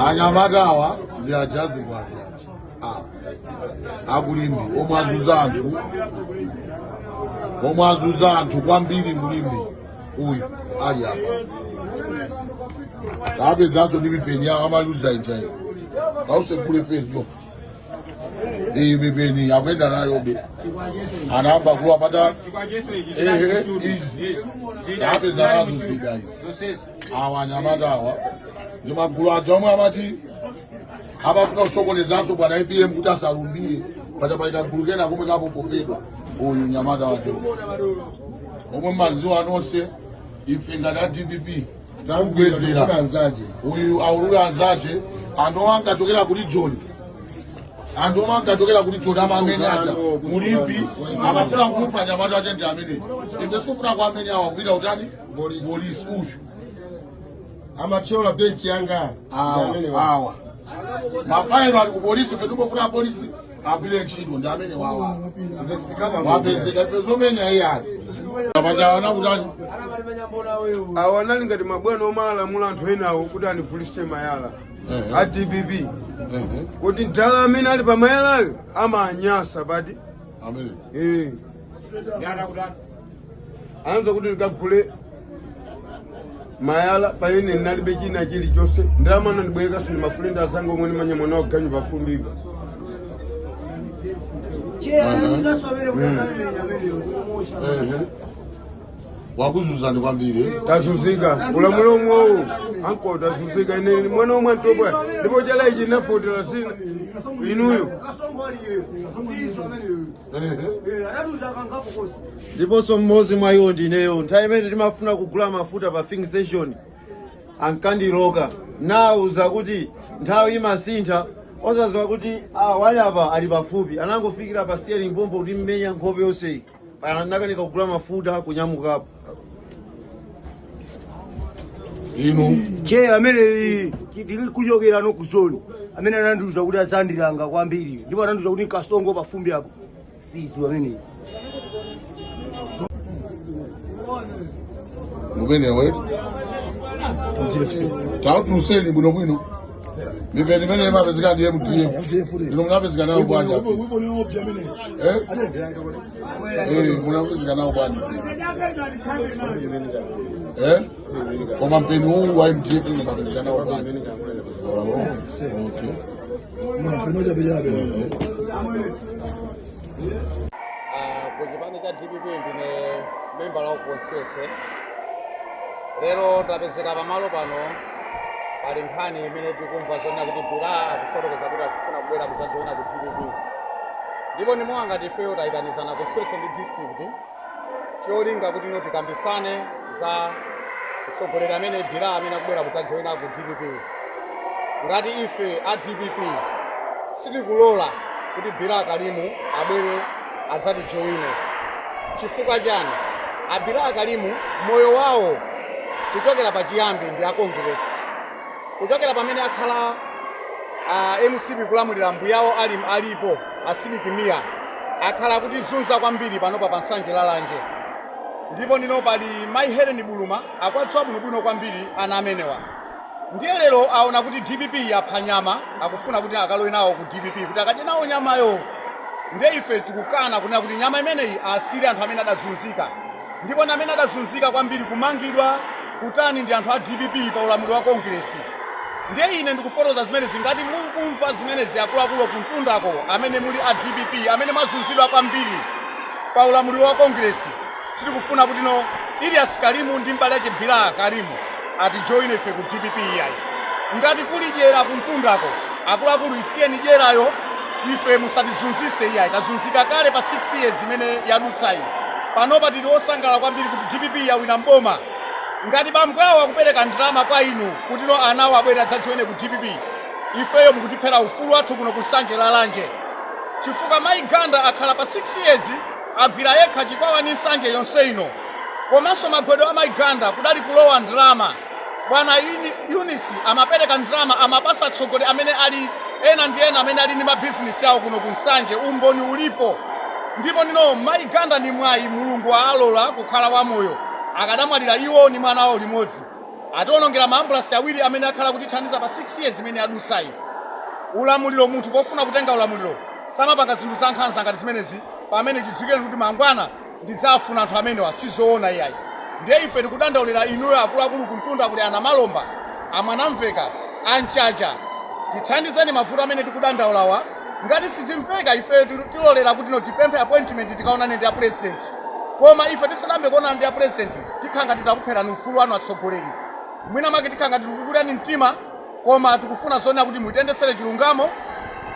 Anyamata awa ndi ajazi kwake aja awa akuLimbe omwe azuza anthu, omwe azuza anthu kwambiri muLimbe. Uyu ali apa apezanso ndi mipeni yawo amayuza ijayi ausekule fezo. Iyi mipeni akuyenda nayobe, anayamba kuwapata ehe izi apeza nazo zida izi. Awa anyamata awa ndi magulu aja omwe amati amafuna kusokonezanso bwana APM kuti asalumbire. Pachapaika gulu kena komwe kapopopedwa. Uyu nyamata wake omwe mmaziwa nonse, ife ngati a DPP takugwezera uyu aulule anzache, anthu omwe ankachokera ku region, anthu omwe ankachokera ku region amamene aja muLimbe amathera kumupha. Nyamata wache ndi amene ife sifuna kwa amene awa kupita kutani polisi uyu. Amathyola benchi yanga. Awa awa mafailo ali ku polisi. Ife tikufuna polisi agwire ntchito. Ndi amene wawa wapezeka, ife zomenya iyayi apachawana kutani. Awa anali ngati mabwana omwe alamula anthu enawo kuti anivulise mayala a DPP, kuti mdala amene ali pa mayalayo amanyasa pati. Amene Eh. Anza kuti ndikagule mayala pamene ndinalibe china chilichonse. Ndalama anandibwerekaso ndi mafulenda azanga omwe ndimanyamwa nawo ganyu pafumbipa. Ehe. Wakuzuzani kwambiri. Tazunzika ulamuliro omwewu anko, tazunzika. Ine mwana omwe antobwa ndipo chala ichi ndinafotera sina inuyo. Ndiponso mmodzi mwa iwo ndineyo. Nthawi imene timafuna kugula mafuta pa filling station ankandiloka, nawuza kuti nthawi imasintha, osadziwa kuti wali apa ali pafupi. Anangofikira pa steering pompo kuti mmenya nkhope yonseyi, pana ndakanika kugula mafuta kunyamukapo. Inu? Che amene ndikuchokera no ku zone, amene anandiuza kuti azandilanga kwambiri, ndipo anandiuza kuti nkasongo pafumbi apo sizu amene. Umene wetu tautuseni bwinobwino, mipeni imene imapezeka ndi MDF. Ino munapezeka nawo bwanji? Eh? Eh, munapezeka nawo bwanji? Eh? Koma mpeni uwu wa MDF ino mapezeka nawo bwanji? Oh, okay. Ku chipani cha DPP ndine membala wa constituency. Lero ndapezeka pamalo pano, pali nkhani imene tikumva zonena kuti Bilal akufotokoza kuti akufuna kubwera kudzajoina ku DPP, ndipo ndimowa ngati ifeyo tayitanizana constituency ndi district, cholinga kuti no tikambisane za mtsogoleri amene Bilal amene akubwera kudzajoina ku DPP. Ngati ife a DPP sitikulola kuti Bilal Kalimu abwere adzatijoine. Chifukwa chani? A Bilal Kalimu moyo wawo kuchokera pachiyambi ndi a Congress, kuchokera pamene akhala MCP kulamulira, mbuyawo ali alipo a Sidik Mia, akhala kutizunza kwambiri panopa pa Nsanje Lalanje. Ndipo ndino pali Mai Helen Buluma akwadziwa bwinobwino kwambiri ana amenewa. Ndiye lero aona kuti DPP yapha nyama, akufuna kuti akalowe nawo ku DPP kuti akadye nawo nyamayo. Ndiye ife tikukana kunena kuti nyama imeneyi asire anthu amene adazunzika, ndipo ndi amene adazunzika kwambiri, kumangidwa, kutani, ndi anthu a DPP pa ulamuliro wa Congress. Ndiye ine ndikufotokoza zimenezi, ngati mukumva zimenezi akuluakulu kumtundako amene muli a DPP amene mwazunzidwa kwambiri pa ulamuliro wa Congress, sitikufuna kuti no Ilias Kalimu ndi mbale yake Bilal Kalimu atijoine ife ku DPP iyayi. Ngati kuli dyera kumtundako, akuluakulu, isiyeni dyerayo, ife musatizunzise iyayi. Tazunzika kale pa 6 years imene yadutsayi. Panopa tili osangalala kwambiri kuti DPP yawina mboma. Ngati bambo awo akupereka ndalama kwa inu kuti no anawo abwere adzajoine ku DPP, ifeyo mukutiphera ufulu wathu kuno ku Nsanje Lalanje, chifukwa Mayi Ganda akhala pa 6 years agwira yekha Chikwawa ndi Nsanje yonse ino. Komanso magwedwe a Mayi Ganda kudali kulowa ndalama. Bwana Eunice amapereka ndalama, amapasa atsogoleri amene ali ena ndi ena amene ali ndi mabizinesi awo kuno ku Nsanje. Umboni ulipo. Ndipo ndino Mayi Ganda ni mwayi, Mulungu aalola kukhala wamoyo. Akadamwalira iwo ni mwana wawo limodzi. Atiwonongera maambulansi awiri amene akhala kutithandiza pa 6 years imene adutsayi. Ulamuliro, munthu pofuna kutenga ulamuliro samapanga zinthu za nkhanza ngati zimenezi, pamene chidziwikeni kuti mangwana ndidzafuna anthu amenewa. Sizoona iyayi. Ndiye ife tikudandaulira inuyo akuluakulu kumtunda kuli ana Malomba, amwanamveka, anchacha, tithandizeni mavuto amene tikudandaulawa. Ngati sizimveka, ife tilolera kuti no tipemphe appointment tikaonane ndi a president, koma ife tisanambe kuonana ndi a president tikhala ngati takupherani ufulu wanu atsogoleri. Mwina make tikhala ngati tikukulirani mtima, koma tikufuna zoona kuti mutiyendesere chilungamo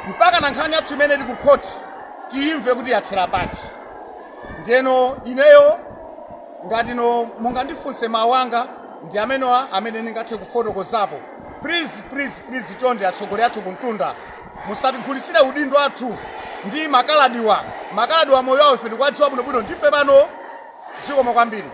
mpaka na nkhani yathu imene ili ku khoti tiyimve kuti yathera pati. Ndiyeno ineyo ngati no mungandifunse, mawu anga ndi amenewa amene ndingathe kufotokozapo. Please, please, please, chonde atsogoleri athu kumtunda, musatigulisire udindo athu ndi makaladiwa. Makaladiwa moyo wawo ife tikuwadziwa bwinobwino, ndife pano. Zikomo kwambiri.